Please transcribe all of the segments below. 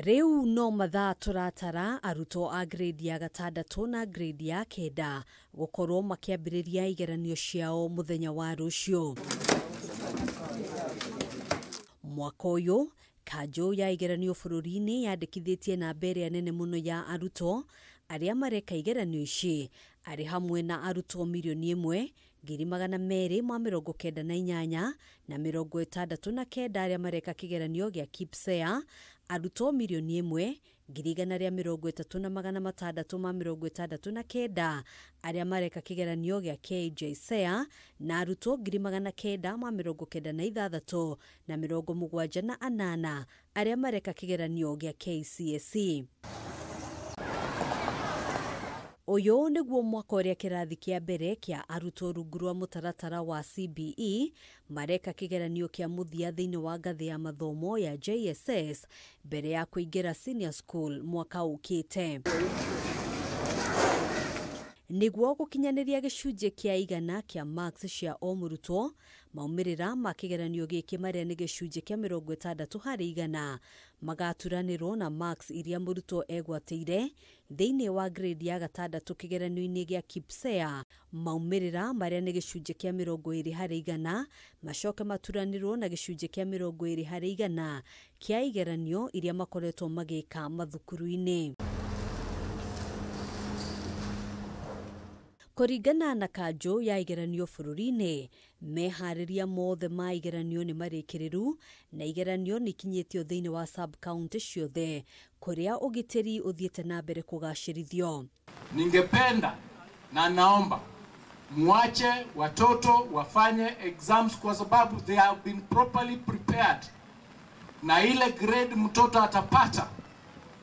Rĩu no mathaa tũratara arutwo a grade ya gatandatũ na grade ya kenda gũkorwo makĩambĩrĩria igeranio ciao mũthenya wa rũciũ. Mwaka ũyũ kanjũ ya igeranio bũrũri-inĩ yandĩkithĩtie namba ĩrĩa nene mũno ya arutwo arĩa mareka igeranio ici arĩ hamwe na arutwo 1,298,669 arĩa mareka kĩgeranio gĩa KPSEA, arutwo 1,130,669 arĩa mareka kĩgeranio gĩa KJSEA na arutwo 996,078 arĩa mareka kĩgeranio gĩa KCSE. Ũyũ nĩguo mwaka ũrĩa kĩrathi kĩa mbere kĩa arutwo rungu rwa mũtaratara wa CBE mareka kĩgeranio kĩa mũthia thĩinĩ wa ngathĩ ya mathomo ya JSS mbere ya kũingĩra senior school mwaka ũkĩte. Nĩguo gũkinyanĩria gĩcunjĩ kĩa igana kĩa marks cia o mũrutwo, maumĩrĩra ma kĩgeranio gĩkĩ marĩa nĩ gĩcunjĩ kĩa 60% magaturanĩrwo na marks iria mũrutwo egwatĩire thĩinĩ wa grade ya gatandatũ kĩgeranio-inĩ gĩa KPSEA, maumĩrĩra marĩa nĩ gĩcunjĩ kĩa 20% macoke maturanĩrwo na gĩcunjĩ kĩa 20% kĩa igeranio iria makoretwo magĩka mathukuru-inĩ. Kũringana na kanjũ ya igeranio bũrũri-inĩ, meharĩria mothe ma igeranio nĩ marĩkĩrĩru na igeranio nĩ ikinyĩtio thĩinĩ wa sub-county ciothe kũrĩa ũgitĩri ũthiĩte na mbere kũgacĩrithio. Ningependa na naomba muache watoto wafanye exams kwa sababu they have been properly prepared, na ile grade mtoto atapata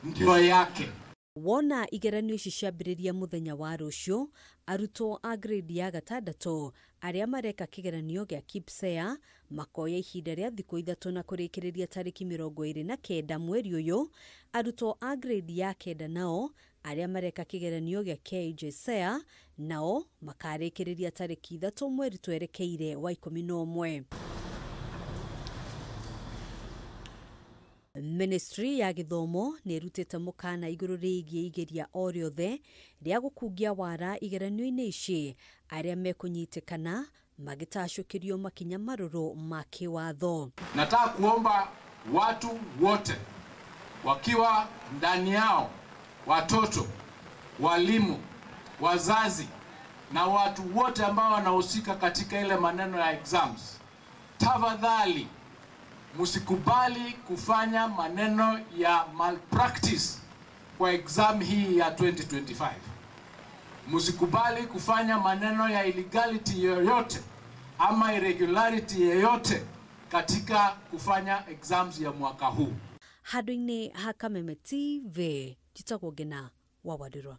ndio yake. Wona igeranio ici ciambĩrĩria mũthenya wa rũciũ, arutwo a grade ya gatandatũ arĩa mareka kĩgeranio gĩa KPSEA makoya ihinda rĩa thikũ 3 na kũrĩkĩrĩria tarĩki 29 mweri ũyũ. Arutwo a grade ya kenda nao arĩa mareka kĩgeranio gĩa KJSEA nao makarĩkĩrĩria tarĩki 3 mweri twerekeire wa 11. Ministry ya gĩthomo nĩ ĩrutĩte mũkana igũrũ rĩgiĩ igeria o rĩothe rĩa gũkungia wara igeranio-inĩ ici arĩa mekũnyitĩkana magĩtacũkĩrio makinya marũrũ ma kĩwatho. Nataka kuomba watu wote wakiwa ndani yao, watoto, walimu, wazazi na watu wote ambao wanahusika katika ile maneno ya exams, tafadhali musikubali kufanya maneno ya malpractice kwa exam hii ya 2025. Musikubali kufanya maneno ya illegality yoyote ama irregularity yoyote katika kufanya exams ya mwaka huu. Handũ-inĩ ha Kameme TV, njĩtagwo Ngina wa Wandirwa.